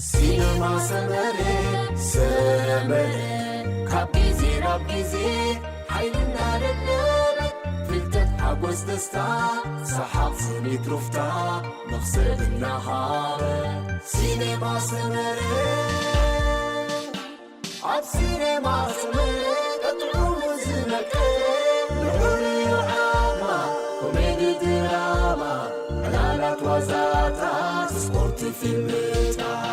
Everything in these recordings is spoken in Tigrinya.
ሲነማ ሰመረ፣ ሰመረ፣ ካብ ግዜ ናብ ግዜ ሓይልና ደለበ፣ ፍልጠት፣ ሓጎስ፣ ደስታ፣ ሰሓቕ፣ ስኒት፣ ሩፍታ፣ መኽሰብ እናሃበ። ሲነማ ሰመረ፣ ኣብ ሲነማ ሰመረ፣ ቀጥዑ ዝነቀ፣ ልዑል ዓማ፣ ኮሜዲ፣ ድራማ፣ ዕላላት፣ ዋዛታት፣ ስፖርት፣ ፊልምታት።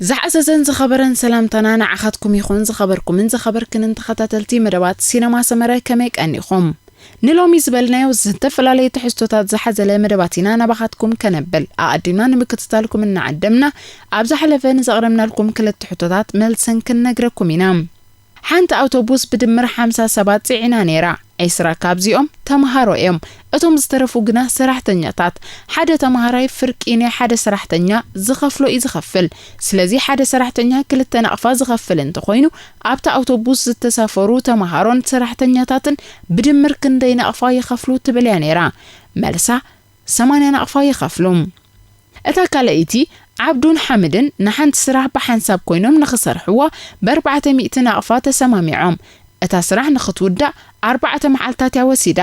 ዝሓሰሰን ዝኸበረን ሰላምታና ንዓኻትኩም ይኹን። ዝኸበርኩምን ዝኸበርክንን ተኸታተልቲ መደባት ሲነማ ሰመረ፣ ከመይ ቀኒኹም? ንሎሚ ዝበልናዮ ዝተፈላለየ ትሕዝቶታት ዝሓዘለ መደባት ኢና ናባኻትኩም ከነብል። ኣቐዲምና ንምክትታልኩም እናዓደምና፣ ኣብ ዝሓለፈ ንዘቕረብናልኩም ክልተ ሕቶታት መልሰን ክንነግረኩም ኢና። ሓንቲ ኣውቶቡስ ብድምር ሓምሳ ሰባት ጽዒና ነይራ። ዕስራ ካብዚኦም ተምሃሮ እዮም። እቶም ዝተረፉ ግና ሰራሕተኛታት። ሓደ ተምሃራይ ፍርቂ ናይ ሓደ ሰራሕተኛ ዝኸፍሎ እዩ ዝኸፍል። ስለዚ ሓደ ሰራሕተኛ ክልተ ናቕፋ ዝኸፍል እንተኾይኑ፣ ኣብታ ኣውቶቡስ ዝተሳፈሩ ተምሃሮን ሰራሕተኛታትን ብድምር ክንደይ ናቕፋ ይኸፍሉ ትብል እያ ነይራ። መልሳ፣ ሰማንያ ናቕፋ ይኸፍሉ። እታ ካልኣይቲ፣ ዓብዱን ሓምድን ንሓንቲ ስራሕ ብሓንሳብ ኮይኖም ንኽሰርሕዋ ብኣርባዕተ ሚእቲ ናቕፋ ተሰማሚዖም። እታ ስራሕ ንኽትውዳእ ኣርባዕተ መዓልታት እያ ወሲዳ።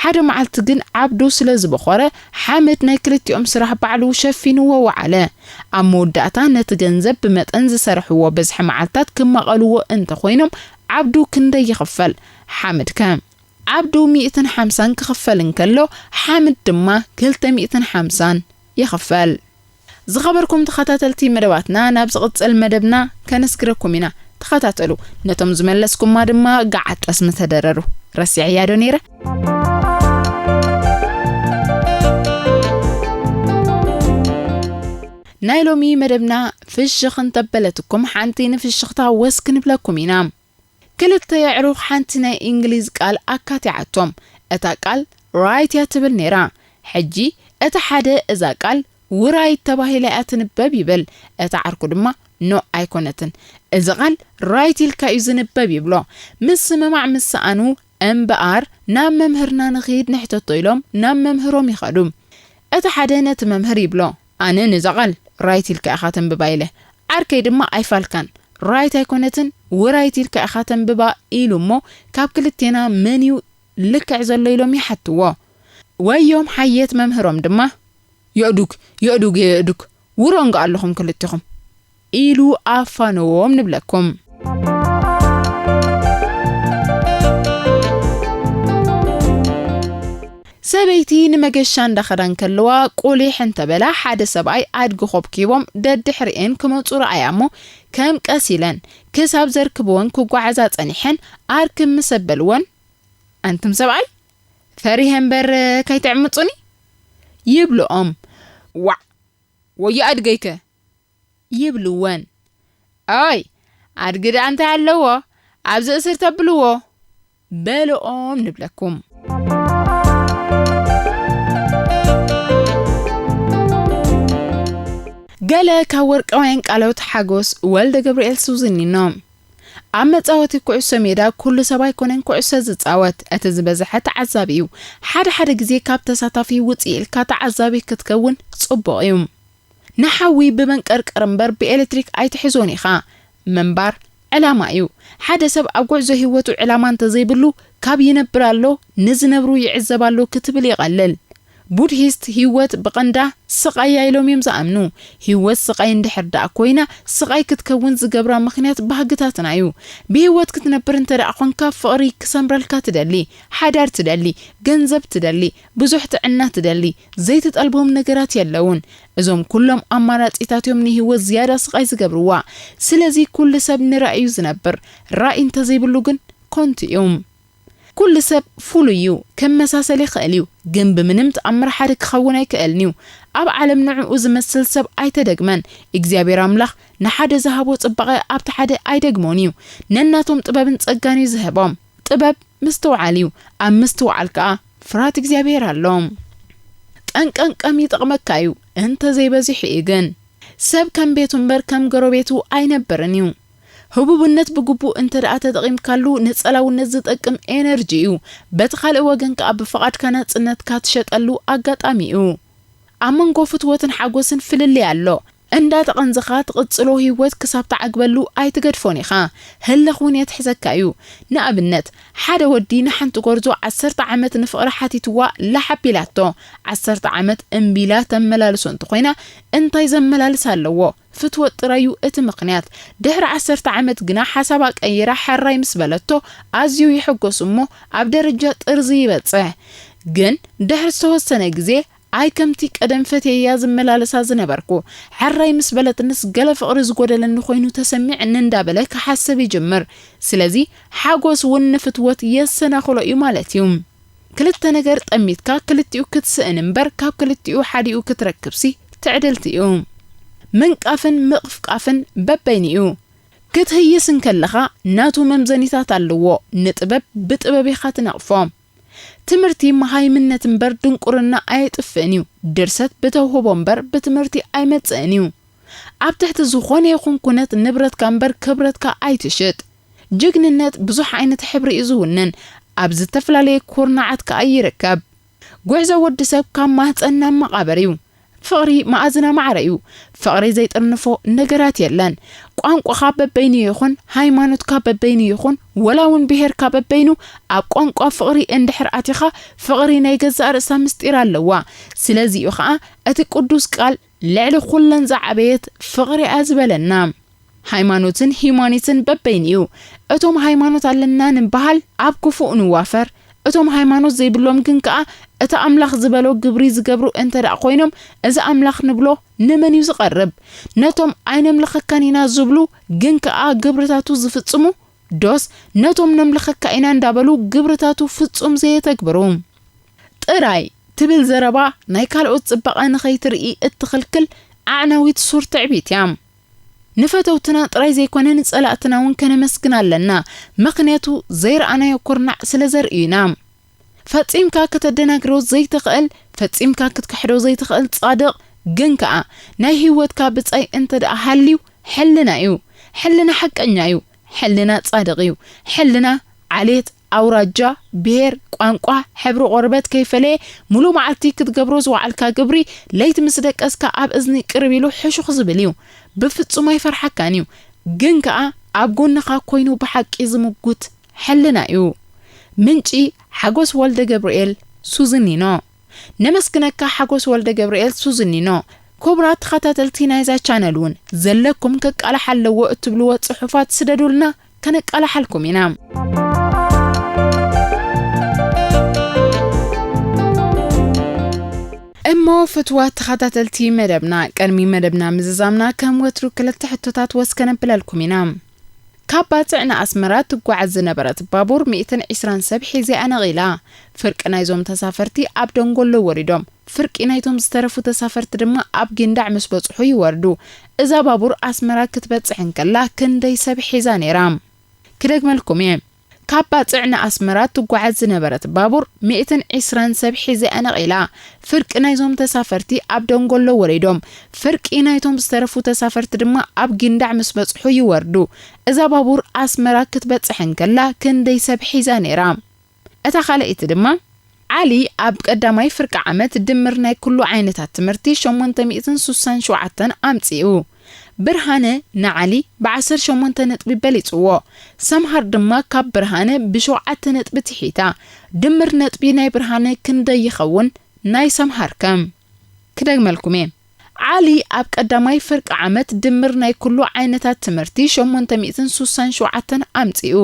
ሓደ መዓልቲ ግን ዓብዱ ስለ ዝበኾረ፣ ሓምድ ናይ ክልቲኦም ስራሕ ባዕሉ ሸፊንዎ ወዓለ። ኣብ መወዳእታ ነቲ ገንዘብ ብመጠን ዝሰርሕዎ ብዝሒ መዓልታት ክማቐልዎ እንተኾይኖም፣ ዓብዱ ክንደይ ይኽፈል? ሓምድከ? ዓብዱ ሚእትን ሓምሳን ክኽፈል እንከሎ፣ ሓምድ ድማ ክልተ ሚእትን ሓምሳን ይኽፈል። ዝኸበርኩም ተኸታተልቲ መደባትና፣ ናብ ዝቕጽል መደብና ከነስግረኩም ኢና። ተኸታተሉ። ነቶም ዝመለስኩማ ድማ ገዓት ጠስሚ ተደረሩ። ረሲዐያ ዶ ነይረ? ናይ ሎሚ መደብና ፍሽኽ እንተበለትኩም፣ ሓንቲ ንፍሽኽታ ወስ ክንብለኩም ኢና። ክልተ የዕሩኽ ሓንቲ ናይ እንግሊዝ ቃል ኣካቲዓቶም። እታ ቃል ራይት እያ ትብል ነይራ። ሕጂ እቲ ሓደ እዛ ቃል ውራይት ተባሂላ እያ ትንበብ ይብል። እቲ ዓርኩ ድማ ኖ ኣይኮነትን፣ እዚ ቃል ራይት ኢልካ እዩ ዝንበብ ይብሎ። ምስምማዕ ምስ ሰኣኑ እምበኣር ናብ መምህርና ንኽይድ ንሕተቶ ኢሎም ናብ መምህሮም ይኸዱ። እቲ ሓደ ነቲ መምህር ይብሎ፣ ኣነ ነዛ ቃል ራይት ኢልካ ኢኻ ተንብባ ኢለ፣ ዓርከይ ድማ ኣይፋልካን፣ ራይት ኣይኮነትን ውራይት ኢልካ ኢኻ ተንብባ ኢሉ እሞ ካብ ክልቴና መን እዩ ልክዕ ዘሎ ኢሎም ይሓትዎ። ወዮም ሓየት መምህሮም ድማ የእዱግ የእዱግ የእዱግ ውሮንጎ ኣለኹም ክልቲኹም ኢሉ ኣፋነዎም ንብለኩም። ሰበይቲ ንመገሻ እንዳኸዳ እንከለዋ ቁሊሕ እንተበላ ሓደ ሰብኣይ ኣድጊ ኮብኪቦም ደድሕሪኤን ክመፁ ረኣያ እሞ ከም ቀስ ኢለን ክሳብ ዘርክብወን ክጓዓዛ ጸኒሐን ኣርክብ ምስ ኣበልወን ኣንቱም ሰብኣይ ፈሪሀ እምበር ከይትዕምፁኒ ይብልኦም። ዋዕ ወዮ ኣድገይከ ይብልወን። ኣይ ኣድጊ ደኣ እንታይ ኣለዎ ኣብዚ እስር ተብልዎ በልኦም ንብለኩም። ገለ ካብ ወርቃውያን ቃሎት ሓጎስ ወልደ ገብርኤል ሱዚኒኖ። ኣብ መጻወቲ ኩዕሶ ሜዳ ኩሉ ሰብ ኣይኮነን ኩዕሶ ዝጻወት፣ እቲ ዝበዝሐ ተዓዛቢ እዩ። ሓደ ሓደ ግዜ ካብ ተሳታፊ ውጽእ ኢልካ ተዓዛቢ ክትከውን ጽቡቕ እዩ። ንሓዊ ብመንቀርቀር እምበር ብኤሌክትሪክ ኣይትሕዞን ኢኻ። ምንባር ዕላማ እዩ። ሓደ ሰብ ኣብ ጉዕዞ ህይወቱ ዕላማ እንተዘይብሉ ካብ ይነብር ኣሎ ንዝነብሩ ይዕዘብ ኣሎ ክትብል ይቐልል። ቡድሂስት ህይወት ብቐንዳ ስቓይ እያ ኢሎም እዮም ዝኣምኑ። ህይወት ስቓይ እንድሕር ደኣ ኮይና ስቓይ ክትከውን ዝገብራ ምኽንያት ባህግታትና እዩ። ብህይወት ክትነብር እንተ ደኣ ኾንካ ፍቕሪ ክሰምረልካ ትደሊ፣ ሓዳር ትደሊ፣ ገንዘብ ትደሊ፣ ብዙሕ ጥዕና ትደሊ፣ ዘይትጠልቦም ነገራት የለውን። እዞም ኩሎም ኣማራጺታት እዮም ንህይወት ዝያዳ ስቓይ ዝገብርዋ። ስለዚ ኩሉ ሰብ ንራእዩ ዝነብር፣ ራእይ እንተዘይብሉ ግን ኮንቱ እዩ። ኩሉ ሰብ ፍሉይ እዩ፣ ክመሳሰል ይኽእል እዩ፣ ግን ብምንም ተኣምር ሓደ ክኸውን ኣይክእልን እዩ። ኣብ ዓለም ንዕኡ ዝመስል ሰብ ኣይተደግመን። እግዚኣብሔር ኣምላኽ ንሓደ ዝሃቦ ጽባቐ ኣብቲ ሓደ ኣይደግሞን እዩ። ነናቶም ጥበብን ጸጋን እዩ ዝህቦም። ጥበብ ምስትውዓል እዩ፣ ኣብ ምስትውዓል ከኣ ፍርሃት እግዚኣብሔር ኣሎ። ቀንቀንቀም ይጠቕመካ እዩ፣ እንተዘይበዚሑ እዩ ግን። ሰብ ከም ቤቱ እምበር ከም ጎረቤቱ ኣይነብርን እዩ። ህቡብነት ብግቡእ እንተ ደኣ ተጠቒምካሉ ንጸላውነት ዝጠቅም ኤነርጂ እዩ። በቲ ካልእ ወገን ከኣ ብፍቓድካ ናጽነትካ ትሸጠሉ ኣጋጣሚ እዩ። ኣብ መንጎ ፍትወትን ሓጎስን ፍልልይ ኣሎ። እንዳ ተቐንዘኻ ትቕጽሎ ህይወት ክሳብ ትዓግበሉ ኣይትገድፎን ኢኻ። ህልኽ እውን የትሕዘካ እዩ። ንኣብነት፣ ሓደ ወዲ ንሓንቲ ጎርዞ ዓሰርተ ዓመት ንፍቕሪ ሓቲትዋ ላሕ ኣቢላቶ። ዓሰርተ ዓመት እምቢ ኢላ ተመላልሶ እንተኾይና እንታይ ዘመላልስ ኣለዎ? ፍትወት ጥራይ እዩ እቲ ምኽንያት። ድሕሪ ዓሰርተ ዓመት ግና ሓሳባ ቀይራ ሕራይ ምስ በለቶ ኣዝዩ ይሕጎስ እሞ ኣብ ደረጃ ጥርዚ ይበጽሕ። ግን ድሕሪ ዝተወሰነ ግዜ ኣይ ከምቲ ቀደም ፈትየያ ዝመላለሳ ዝነበርኩ፣ ሕራይ ምስ በለትንስ ገለ ፍቕሪ ዝጎደለኒ ኮይኑ ተሰሚዕኒ እንዳበለ ክሓስብ ይጅምር። ስለዚ ሓጎስ እውን ንፍትወት የሰናኽሎ እዩ ማለት እዩ። ክልተ ነገር ጠሚትካ ክልቲኡ ክትስእን እምበር ካብ ክልቲኡ ሓዲኡ ክትረክብሲ ትዕድልቲ እዩ። ምንቃፍን ምቕፍቃፍን በበይኑ እዩ። ክትህይስ እንከለኻ ናቱ መምዘኒታት ኣለዎ። ንጥበብ ብጥበብ ኢኻ ትነቕፎ። ትምህርቲ መሃይምነት እምበር ድንቁርና ኣየጥፍእን እዩ። ድርሰት ብተውህቦ እምበር ብትምህርቲ ኣይመጽእን እዩ። ኣብ ትሕቲ ዝኾነ ይኹን ኩነት ንብረትካ እምበር ክብረትካ ኣይትሽጥ። ጅግንነት ብዙሕ ዓይነት ሕብሪ እዩ ዝውንን። ኣብ ዝተፈላለየ ኩርናዓት ከኣ ይርከብ። ጉዕዞ ወዲ ሰብ ካብ ማህጸን ናብ መቓብር እዩ። ፍቕሪ መኣዝና ማዕረ እዩ። ፍቕሪ ዘይጥርንፎ ነገራት የለን። ቋንቋኻ በበይኑ ይኹን፣ ሃይማኖትካ በበይኑ ይኹን፣ ወላ እውን ብሄርካ በበይኑ፣ ኣብ ቋንቋ ፍቕሪ እንድሕር ኣቲኻ፣ ፍቕሪ ናይ ገዛእ ርእሳ ምስጢር ኣለዋ። ስለዚ እዩ ኸኣ እቲ ቅዱስ ቃል ልዕሊ ኩለን ዝዓበየት ፍቕሪ እያ ዝበለና። ሃይማኖትን ሂዩማኒትን በበይኑ እዩ። እቶም ሃይማኖት ኣለና ንበሃል ኣብ ክፉእ ንዋፈር፣ እቶም ሃይማኖት ዘይብሎም ግን ከኣ እቲ ኣምላኽ ዝበሎ ግብሪ ዝገብሩ እንተ ደኣ ኮይኖም፣ እዚ ኣምላኽ ንብሎ ንመን እዩ ዝቐርብ? ነቶም ኣይነምልኸካን ኢና ዝብሉ ግን ከኣ ግብርታቱ ዝፍጽሙ፣ ዶስ ነቶም ነምልኸካ ኢና እንዳበሉ ግብርታቱ ፍጹም ዘየተግብሩ ጥራይ ትብል ዘረባ ናይ ካልኦት ጽባቐ ንኸይትርኢ እትኽልክል ኣዕናዊት ሱር ትዕቢት እያ። ንፈተውትና ጥራይ ዘይኮነ ንጸላእትና እውን ከነመስግን ኣለና። ምኽንያቱ ዘይረኣናዮ ኩርናዕ ስለ ዘርእዩና። ፈጺምካ ከተደናግሮ ዘይትኽእል፣ ፈጺምካ ክትክሕዶ ዘይትኽእል ጻድቕ ግን ከኣ ናይ ህይወትካ ብጻይ እንተ ደኣ ሃልዩ ሕልና እዩ። ሕልና ሓቀኛ እዩ። ሕልና ጻድቕ እዩ። ሕልና ዓሌት፣ ኣውራጃ፣ ብሄር፣ ቋንቋ፣ ሕብሪ ቆርበት ከይፈለየ ሙሉ መዓልቲ ክትገብሮ ዝወዓልካ ግብሪ ለይቲ ምስ ደቀስካ ኣብ እዝኒ ቅርብ ኢሉ ሕሹኽ ዝብል እዩ። ብፍጹም ኣይፈርሓካን እዩ። ግን ከኣ ኣብ ጎንኻ ኮይኑ ብሓቂ ዝምጉት ሕልና እዩ። ምንጪ ሓጎስ ወልደ ገብርኤል ሱዝኒኖ። ነመስግነካ ሓጎስ ወልደ ገብርኤል ሱዝኒኖ። ክቡራት ተኸታተልቲ ናይዛ ቻነል እውን ዘለኩም ከቃልሕ ኣለዎ እትብልዎ ጽሑፋት ስደዱልና፣ ከነቃልሓልኩም ኢና። እሞ ፍትዋት ተኸታተልቲ መደብና፣ ቅድሚ መደብና ምዝዛምና ከም ወትሩ ክልተ ሕቶታት ወስ ከነብለልኩም ኢና። ካብ ባጽዕ ንኣስመራ ትጓዓዝ ዝነበረት ባቡር ሚእትን ዕስራን ሰብ ሒዛ ነቒላ። ፍርቂ ናይዞም ተሳፈርቲ ኣብ ደንጎሎ ወሪዶም፣ ፍርቂ ናይቶም ዝተረፉ ተሳፈርቲ ድማ ኣብ ጊንዳዕ ምስ በጽሑ ይወርዱ። እዛ ባቡር ኣስመራ ክትበጽሕ እንከላ ክንደይ ሰብ ሒዛ ነይራ? ክደግመልኩም እየ። ካብ ባጽዕ ንኣስመራ ትጓዓዝ ዝነበረት ባቡር ሚእትን ዕስራን ሰብ ሒዛ ነቒላ። ፍርቂ ናይዞም ተሳፈርቲ ኣብ ደንጎሎ ወሪዶም፣ ፍርቂ ናይቶም ዝተረፉ ተሳፈርቲ ድማ ኣብ ጊንዳዕ ምስ በጽሑ ይወርዱ። እዛ ባቡር ኣስመራ ክትበጽሕ እንከላ ክንደይ ሰብ ሒዛ ነይራ? እታ ካልኣይቲ ድማ፣ ዓሊ ኣብ ቀዳማይ ፍርቂ ዓመት ድምር ናይ ኩሉ ዓይነታት ትምህርቲ ሸሞንተ ሚእትን ሱሳን ሸውዓተን ኣምጺኡ። ብርሃነ ንዓሊ ብዓሰርተ ሸሞንተ ነጥቢ በሊጽዎ። ሰምሃር ድማ ካብ ብርሃነ ብሸውዓተ ነጥቢ ትሒታ። ድምር ነጥቢ ናይ ብርሃነ ክንደይ ይኸውን? ናይ ሰምሃር ከ? ክደግመልኩም እየ። ዓሊ ኣብ ቀዳማይ ፍርቂ ዓመት ድምር ናይ ኩሉ ዓይነታት ትምህርቲ ሸሞንተ ሚእትን ሱሳን ሸውዓተን ኣምጺኡ።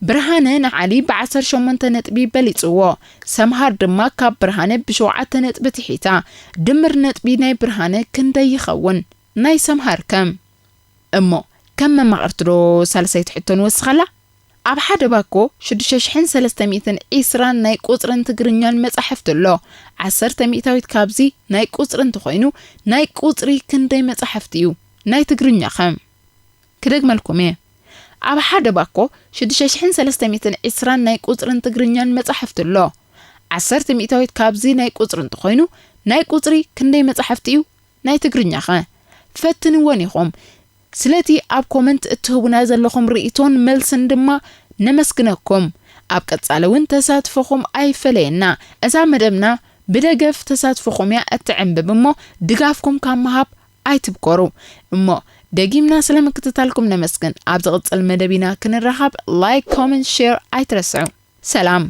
ብርሃነ ንዓሊ ብዓሰርተ ሸሞንተ ነጥቢ በሊጽዎ። ሰምሃር ድማ ካብ ብርሃነ ብሸውዓተ ነጥቢ ትሒታ። ድምር ነጥቢ ናይ ብርሃነ ክንደይ ይኸውን? ናይ ሰምሃር ከ? እሞ ከም መማቕርቲ ዶ ሳልሰይቲ ሕቶ ንወስኸላ? ኣብ ሓደ ባኮ ሽዱሽተ ሽሕን ሰለስተ ሚእትን ዕስራን ናይ ቁጽርን ትግርኛን መጻሕፍቲ ኣሎ። ዓሰርተ ሚእታዊት ካብዚ ናይ ቁጽሪ እንተኾይኑ፣ ናይ ቁጽሪ ክንደይ መጻሕፍቲ እዩ? ናይ ትግርኛ ከ? ክደግመልኩም እየ። ኣብ ሓደ ባኮ ሽዱሽተ ሽሕን ሰለስተ ሚእትን ዕስራን ናይ ቁጽርን ትግርኛን መጻሕፍቲ ኣሎ። ዓሰርተ ሚእታዊት ካብዚ ናይ ቁጽሪ እንተኾይኑ፣ ናይ ቁጽሪ ክንደይ መጻሕፍቲ እዩ? ናይ ትግርኛ ከ? ፈትንወን ኢኹም። ስለቲ ኣብ ኮመንት እትህቡና ዘለኹም ርእይቶን መልስን ድማ ነመስግነኩም። ኣብ ቀጻሊ እውን ተሳትፎኹም ኣይፈለየና። እዛ መደብና ብደገፍ ተሳትፎኹም እያ እትዕንብብ እሞ ድጋፍኩም ካብ ምሃብ ኣይትብኮሩ። እሞ ደጊምና ስለ ምክትታልኩም ነመስግን። ኣብ ዝቕጽል መደብ ኢና ክንራኸብ። ላይክ፣ ኮመንት፣ ሼር ኣይትረስዑ። ሰላም።